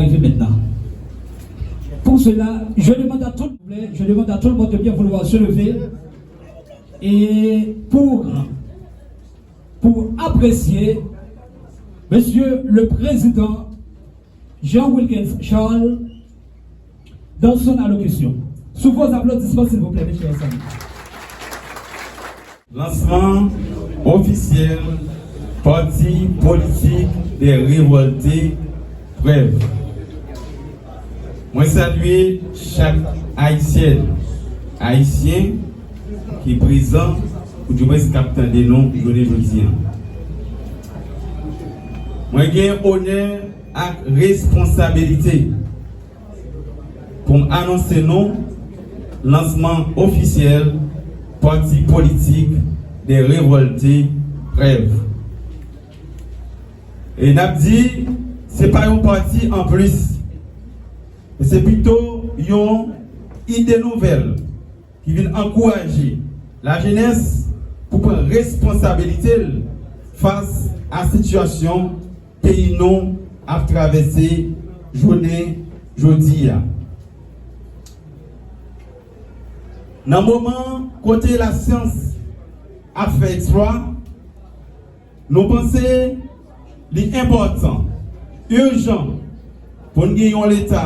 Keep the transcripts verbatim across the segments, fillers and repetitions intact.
Arrivé maintenant. Pour cela, je demande à tout, je demande à tout le monde de bien vouloir se lever et pour, pour apprécier Monsieur le Président Jean Wilkens Charles dans son allocution. Sous vos applaudissements, s'il vous plaît, mes chers amis. Lansman ofisyèl Pati Politik dè Revòlte, PREV. Mwen salye chak Ayisyèn, Ayisyen ki prezan, oudimwens k ap tande nou jounen jodi a. Mwen gen onè ak responsabilite pou m anonse nou lansman ofisyèl Pati Politik dè Revòlte, PREV. E n ap di, se pa yon pati anplis, men se pito yon ide nouvèl ki vin ankouraje lajenès pou pran responsabilite l fas a sitiyasyon peyi nou ap travèse jounen jodi a. Nan moman kote lasyans ap fè eksplwa, nou panse li enpòtan, ijan, pou n gen yon Leta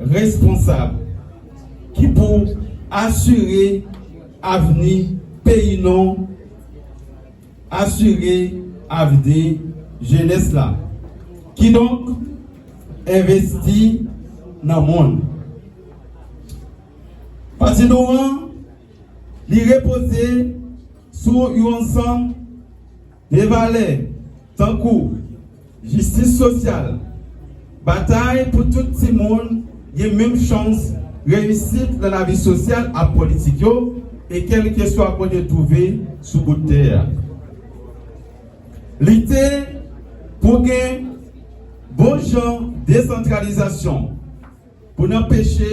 responsab ki pou asire avni peyi nou, asire avni jenès la. Kidonk, envesti nan moun. Pati nou an, li repoze sou yon ansanm de valè tankou jistis sosyal, batay pou tout timoun gen menm chans reyisit nan lavi sosyal ak politik yo, e kèlkeswa kote yo twouve sou bout tè a. Lite pou gen bon jan desantralizasyon pou n anpeche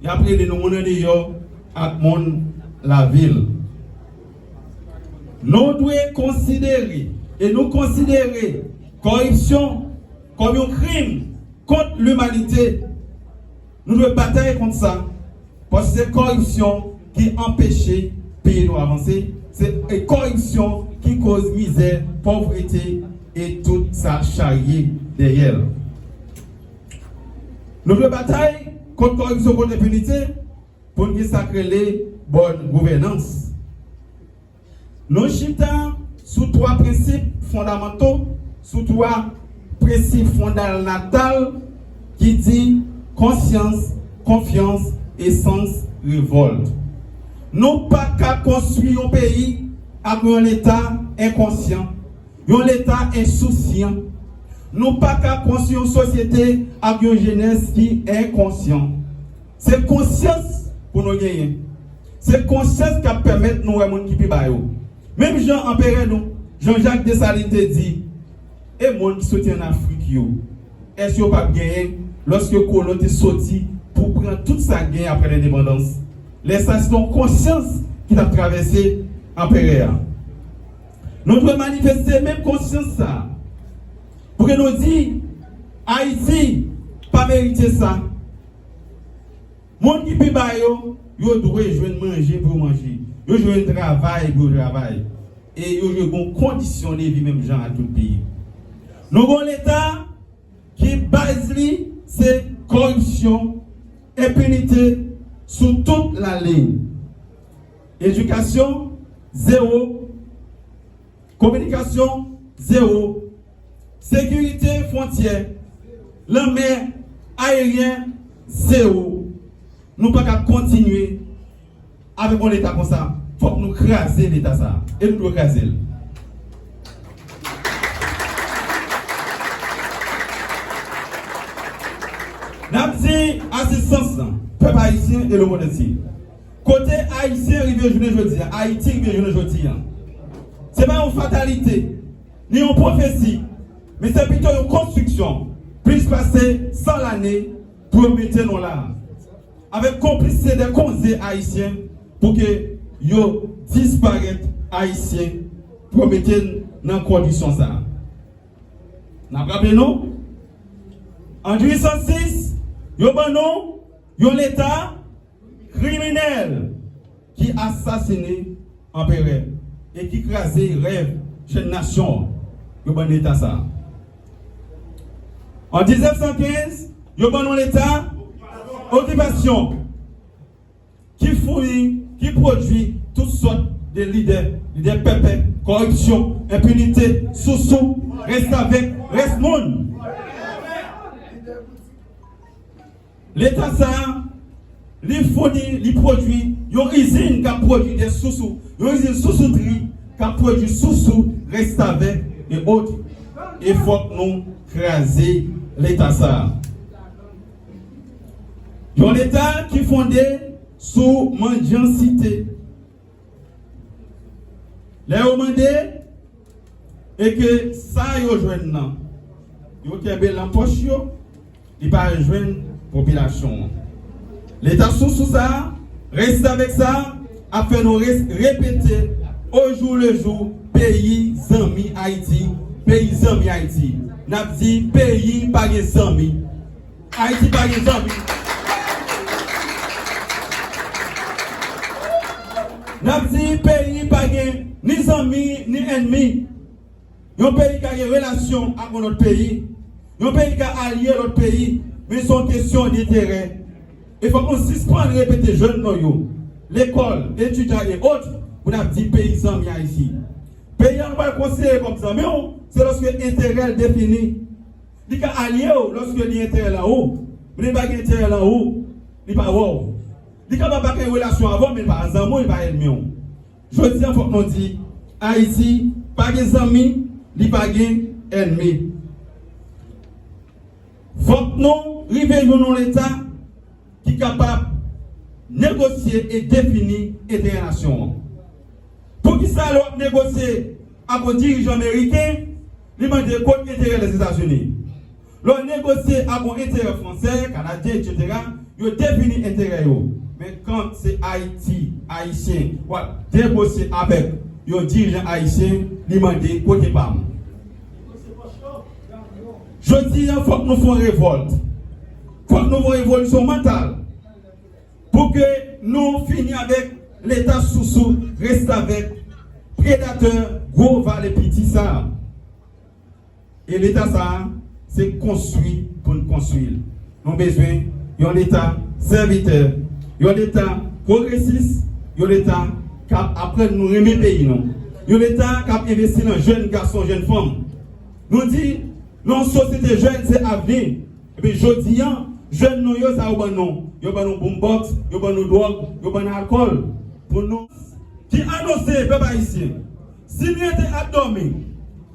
y ap rele nou moun andeyò ak moun lavil. Nou dwe konsidere, e nou konsidere kòripsyon kòm yon krim kont limanite. Nou dwe batay kont sa, paske se kòripsyon ki anpeche peyi nou avanse, se, e kòripsyon ki koz mizè, povrete e tout sa charye dèyè l. Nou dwe batay kont kòripsyon, kont enpinite, pou n gen sa k rele bòn gouvènans. Nou chita sou twa prensip fondamanto, sou twa prensip fondanatal ki di konsyans, konfyans e sans revòlt. Nou pa ka konstwi yon peyi ak yon Leta enkonsyan, yon Leta ensousyan. Nou pa ka konstwi yon sosyete ak yon jenès ki enkonsyan. Se konsyans pou nou genyen. Se konsyans k ap pèmèt nou wè moun ki pi ba yo. Menm jan anperè nou, Jean-Jacques Dessalines te di, e moun ki soti ann Afrik yo, èske yo p ap genyen lòske kolon te soti pou pran tout sa k genyen apre lendepandans? Lè sa a, se te yon konsyans ki t ap travèse anperè a. Nou dwe manifeste menm konsyans sa a. Pou ke nou di, Ayiti pa merite sa. Moun ki pi ba yo, yo dwe jwenn manje pou yo manje. Yo jwenn travay pou yo travay. E yo dwe gen kondisyon de vi menm jan ak tout peyi. Nou gen yon Leta ki baz li se kòripsyon, enpinite sou tout laliy. Edikasyon, zewo. Kominikasyon, zewo. Sekirite fwontyè, lanmè, ayeryen, zewo. Nou pa ka kontinye avèk yon Leta konsa. Fòk nou kraze Leta sa a. E nou dwe kraze l. N ap di asistans lan, pèp ayisyen e lemonn antye. Kote Ayisyen rive jounen jodi a, Ayiti rive jounen jodi a, se pa yon fatalite, ni yon pwofesi, men se pito yon konstriksyon, plis pase san lane pou yo mete nou la a, avèk konplisite de konze ayisyen, pou ke yo disparèt Ayisyen, pou yo mete n nan kondisyon sa a. N ap raple nou, An mil uit san sis, yo ban nou yon Leta kriminèl ki asasine anperè e ki kraze rèv jèn nasyon an. Yo ban Leta sa a. An diznèf san kenz, yo ban nou Leta okipasyon ki founi, ki pwodui tout sòt de lidè, lidè pèpè, kòripsyon, enpinite, sousou, restavèk, rès moun. Leta sa a, li founi, li pwodui yon izin k ap pwodui de sousou, yon izin sousoutri k ap pwodui sousou, restavèk e ot. E fòk nou kraze Leta sa a. Yon Leta ki fonde sou mandyansite. Lè yo mande, e ke sa yo jwenn nan, yo kenbe l nan pòch yo, li pa al jwenn popilasyon an. Leta sousou sa a, restavèk sa a, ap fè nou res-, repete ojoulejou, peyi zanmi Ayiti, peyi zanmi Ayiti. N ap di peyi pa gen zanmi. Ayiti pa gen zanmi. N ap di peyi pa gen ni zanmi ni ènmi. Yon peyi ka gen relasyon ak yon lòt peyi. Yon peyi ka alye lòt peyi. Men se yon kesyon denterè. E fòk nou sispann repete jèn nou yo, lekòl, etidyan e ot, pou n ap di peyi zanmi Ayiti. Peyi a nou pral konsidere kòm zanmi w, se lòske enterè l defini. Li ka alye w lòske li enterè l an ou, men li pa gen enterè l an ou, li pa wè w. Li kapab pa gen relasyon avè w, men li pa zanmi w, li pa ènmi w. Jodi a, fòk nou di, Ayiti pa gen zanmi, li pa gen ènmi. Fòk nou rive jwenn yon Leta ki kapab negosye e defini enterè nasyon an. Poukisa lè w ap negosye ak yon dirijan meriken, li mande kot enterè Lèzetazini? Lè w negosye ak yon enterè fransè, kanadyen, etsetera, yo defini enterè yo. Men kan se Ayiti, Ayisyen, w ap negosye avèk yon dirijan ayisyen, li mande kote pa m. Jodi a, fòk nou fè yon revòlt. Fòk nou fè yon revolisyon mantal. Pou ke nou fini avèk Leta sousou, restavèk, predatè, gwo vale piti sa a. E Leta sa a, se konstwi pou n konstwi l. Nou bezwen yon Leta sèvitè, yon Leta pwogresis, yon Leta k ap aprann nou renmen peyi nou. Yon Leta k ap envesti nan jèn gason, jèn fanm. Nou di, nan yon sosyete jèn, se avni. Epi jodi a, jèn nou yo, sa yo ban nou? Yo ban nou boombox, yo ban nou dwòg, yo ban nou alkòl. Pou nou ki anonse pèp ayisyen, si n rete ap dòmi,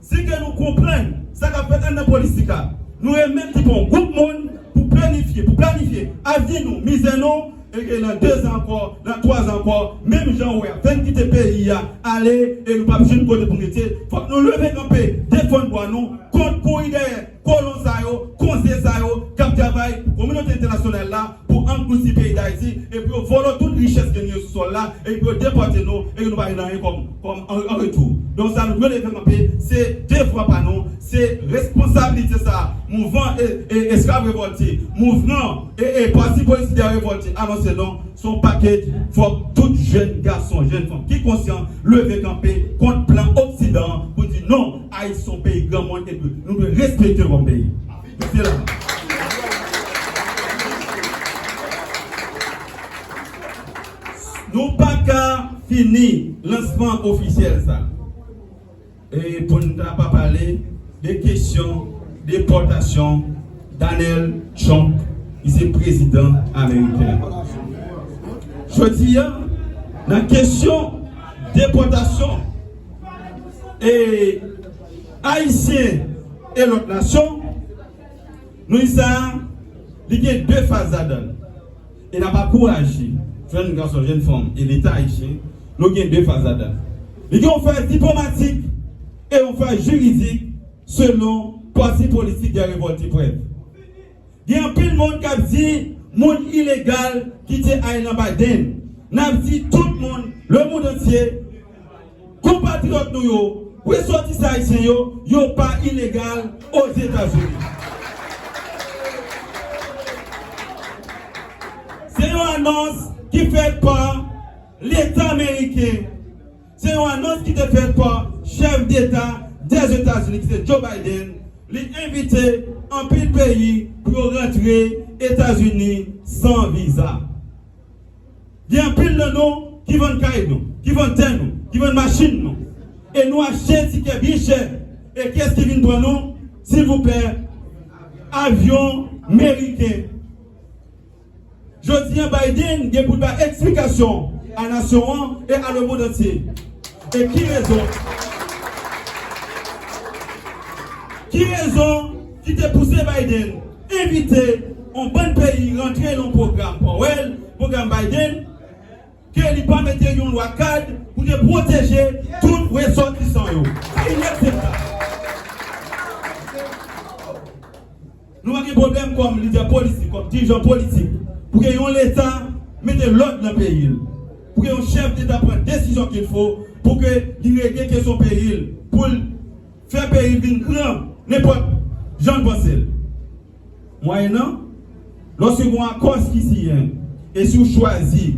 si ke nou konprann sa k ap fèt anndan politik la, nou remèt li pou yon gwoup moun pou planifye, pou planifye avni nou, mizè nou, e ke nan de zan ankò, nan twa zan ankò, menm jan ou wè a, fè n kite peyi a ale e nou p ap jwenn kote pou n rete, fòk nou leve kanpe, defann dwa nou kont kouri dèyè kolon sa yo, konze sa yo k ap travay pou kominote entènasyonal la, pou anglouti peyi Dayiti, e pou yo vòlò tout richès ke nou gen sou sòl la, e pou yo depòte nou, e ke nou pa jwenn anyen kòm, kòm an, an retou. Donk sa nou dwe leve kanpe, se devwa pa nou, se responsablite sa mouvman e, e, esklav revòlte, mouvman e, e pati politik dèyè revòlte anonse nou, se yon pakèt, fòk tout jèn gason, jèn fanm ki konsyan leve kanpe kont plan oksidan an pou di non, Ayiti se yon peyi granmoun e nou dwe respekte l kòm peyi. Mesye la. Nou pa ka fini lansman ofisyèl sa e pou n ta pa pale de kesyon depòtasyon Donald Trump, ki se prezidan ameriken. Jodi a, nan kesyon depòtasyon e ayisyen e lòt nasyon, nou di sa, li gen de faz ladan l. E n ap ankouraje jèn gason, jèn fanm e Leta ayisyen, nou gen de faz ladan l. Li gen yon faz diplomatik e yon faz jiridik selon pati politik dèyè revòlte prèt. Gen anpil moun k ap di moun ilegal ki te al nan Biden. N ap di tout moun, lemonn antye, konpatriyòt nou yo, resòtisan ayisyen yo, yo pa ilegal Ozetazini. Anons ki fèt pa Leta ameriken. Se yon anons ki te fèt pa chèf deta dèzetazini ki se Joe Biden. Li envite anpil peyi pou yo rantre Etazini san viza. Gen anpil nan nou ki vann kay nou, ki vann tè nou, ki vann machin nou. E nou achte tikè byen chè. E kiyès ki vin pran nou? Silvouplè, avyon meriken. Jodi a, Biden gen pou l bay eksplikasyon a nasyon an e a lemonn antye. E ki rezon? Ki rezon ki te pouse Biden envite yon bann peyi rantre nan pwogram Powell, pwogram Biden, ke li pa mete yon lwa kad pou te pwoteje tout resòtisan yo? Se inakseptab. Nou pa gen pwoblèm kòm lidè politik, kòm dirijan politik, pou ke yon leta mete lòd nan peyi l, pou ke yon chèf deta pran desizyon qu'il faut, pou ke li regle kesyon peyi l, pou l fè peyi l vin gran nenpòt jan l panse l. Mwayennan, lòske gon akò ki siyen, e si w chwazi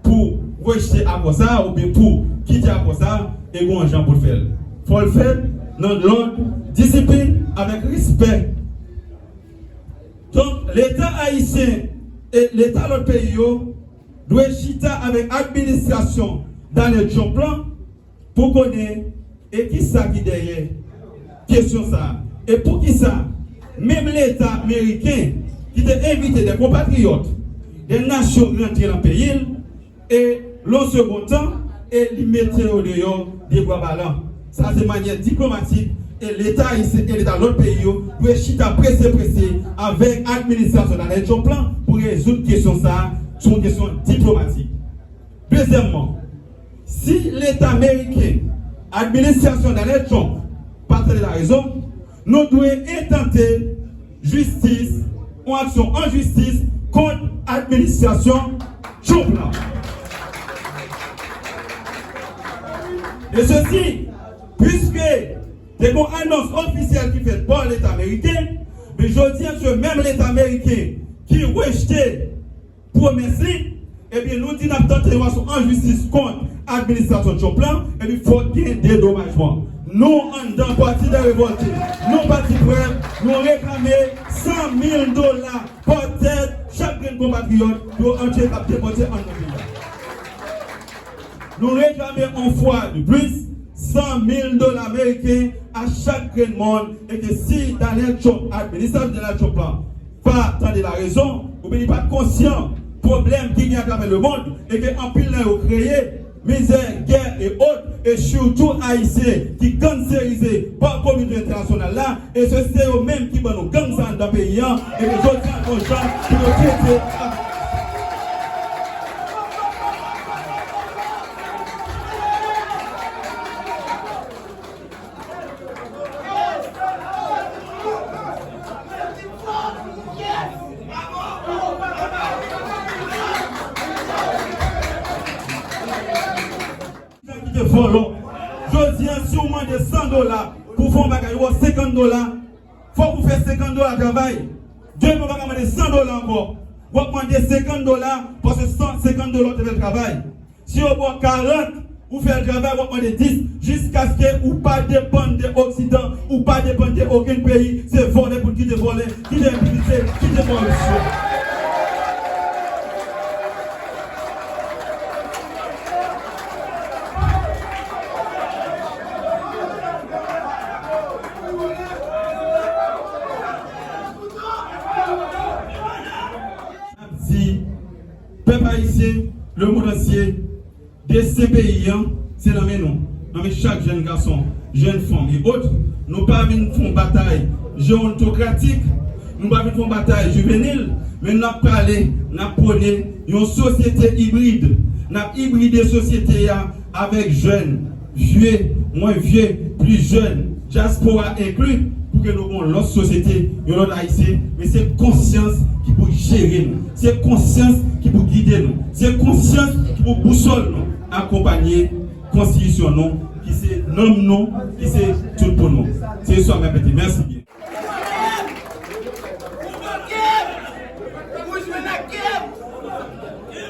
pou rejte akò sa a oubyen pou kite akò sa a, e gon jan pou l fè l. Fò l fèt nan lòd, disiplin, avèk respè. Donk, Leta ayisyen e Leta lòt peyi yo dwe chita avèk administrasyon Donald Trump lan pou konnen e kisa ki dèyè kesyon sa a. E poukisa menm Leta meriken ki te envite de konpatriyòt de nasyon rantre nan peyi l, e lan segon tan, e li mete yo deyò de bwa balan. Sa se manyè diplomatik, e Leta ayisyen e Leta lòt peyi yo dwe chita prese prese avèk administrasyon Donald Trump lan pou rezoud kesyon sa a sou yon kesyon diplomatik. Dezyèmman, si Leta meriken, administrasyon Donald Trump, pa tande larezon, nou dwe entante jistis, yon aksyon an jistis kont administrasyon Trump lan. E sesi, piske te gon anons ofisyèl ki fèt pa Leta meriken, men jodi a se menm Leta meriken ki rejte pwomès li, ebyen, nou di n ap tante yon aksyon an jistis kont administrasyon Trump lan, ebyen, fòk gen dedomajman. Nou, anndan Pati dè Revòlte, nou Pati Prèv, nou reklame san mil dola pa tèt chak grenn konpatriyòt yo antre k ap depòte anndan peyi a. Nou reklame yon fwa de plis san mil dola meriken a chak grenn moun, e ke si Donald Trump, administrasyon Donald Trump lan, pa tande larezon, oubyen li pa t konsyan pwoblèm ki gen atravè lemonn, e ke anpil nan yo kreye mizè, gè e ot, e sitou Ayisyen ki gangsterize pa kominote entènasyonal la, e se, se yo menm ki ban nou gang sa anndan peyi an, e ke jodi a gon jan pou yo trete ak ki te vòlò. Jodi a, si w mande san dola pou fè yon bagay, ou ba w senkant dola, fòk ou fè senkant dola travay. Demen, ou pa ka mande san dola ankò. W ap mande senkant dola, paske san, senkant dola ou te fè l travay. Si yo ba w karant, ou fè l travay, w ap mande dis, jiskaske ou pa depann de Oksidan, ou pa depann de okenn peyi, se vòlè pou n kite vòlè, kite enpinite, kite koripsyon. N ap di, pèp ayisyen, lemonn antye, desten peyi an, se nan men nou, nan men chak jèn gason, jèn fanm e ot. Nou pa vin fè yon batay jewontokratik, nou pa vin fè yon batay jivenil, men n ap pale, n ap pwone yon sosyete ibrid. N ap ibride sosyete a avèk jèn, vye, mwen vye, pli jèn, dyaspora enkli, pou ke nou gen yon lòt sosyete, yon lòt Ayisyen, men se konsyans ki pou jere nou. Se konsyans ki pou gide nou. Se konsyans ki pou bousòl nou. Akonpanye konstitisyon nou, ki se nanm nou, ki se tout pou nou. Se sa m ap di. Mèsi byen. Ou jwenn ak kè w.